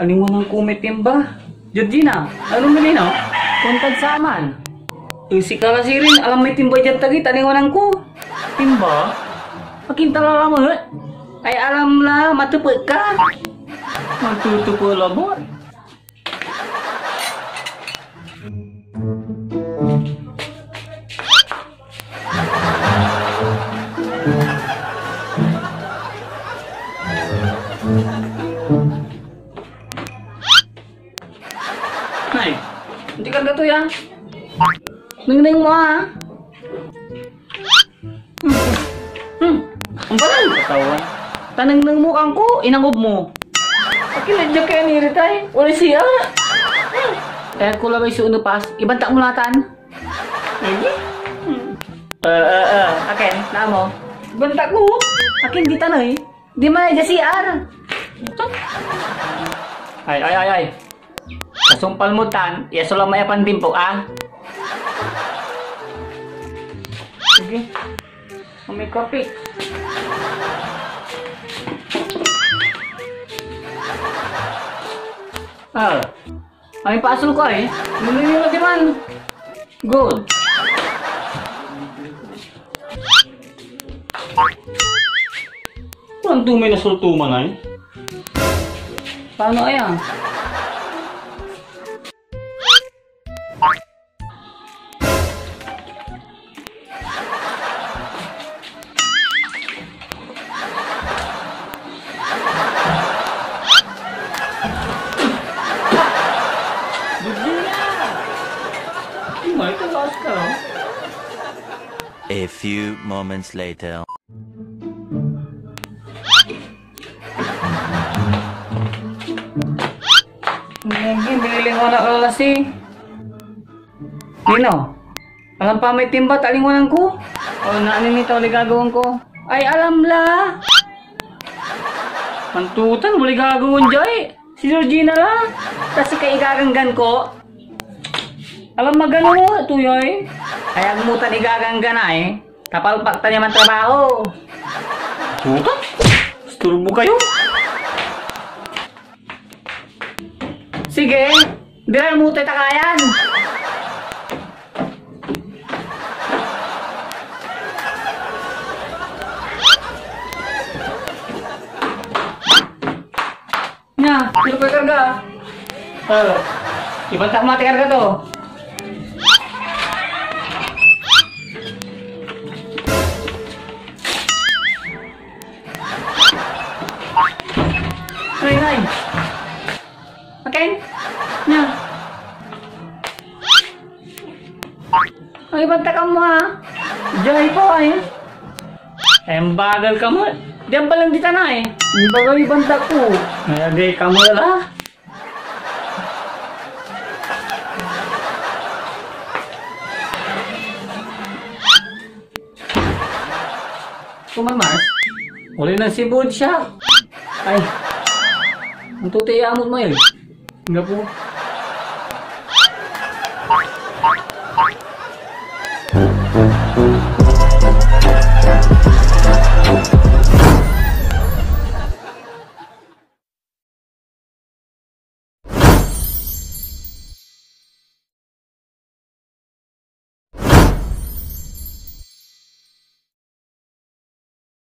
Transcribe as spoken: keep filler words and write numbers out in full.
Alingwanan ko may timba. Georgina, ano mo nin, no? Kuantad saman. Eh, sika la sirin, alam may timba diad tagi, alingwanan ko. Timba? Akin ta la lamet? Ay, alam la, matepet ka. Matutupo lamet? Nay, hindi ka gato ya. Nengneng mo, ah. Hmm. Ang balay katawan. Tanengneng mo, kangko, inangob mo. Akin na diak kaya niritay. Wala siya. Kaya ko labay so unepas. Ibantak mo natan. Hindi. Hmm. Eh, eh, eh. Akin, naa mo. Ibantak ko. Akin di tanay. Di man ay C R. Ay, ay, ay, ay. Kasumpal mo tan, iya so lamay a pandimpo, ah. Sige. May kape. Ah. Ay, pasul ko, eh. Nununyo na diman. Good. Walang tumay na sultuman ay. Paano aya? May talas ka, no? A few moments later. Naging biling ko na kalasi. Nino? Alam pa may timba, alingwanan ko. O, naanin ito, ligagawan ko. Ay, alam la. Mantutan, mo ligagawan jay. Si Georgina la. Ta sika igaganggan ko. Alam magano mo, tuyoy. Ay, agmutan igaganggan ay. Tapalpak ta niya mantrabaho. Puta! Isturbo kayo! Sige, diral mo tayo takayan. Nia, sino koy karga? Eh, ibantak mo ati karga to. Ay, ay. Akin? Nia. Ay, ibantak mo, ha? Jay po, ay. Em, bagal ka mo. Diyan pa lang di tanay. Ibagal ibantak ko. Nalagay ka mo, la? Kumamas? Uli ng sibuyas siya. Ay. Ang tuti amot mo, eh. Nga po.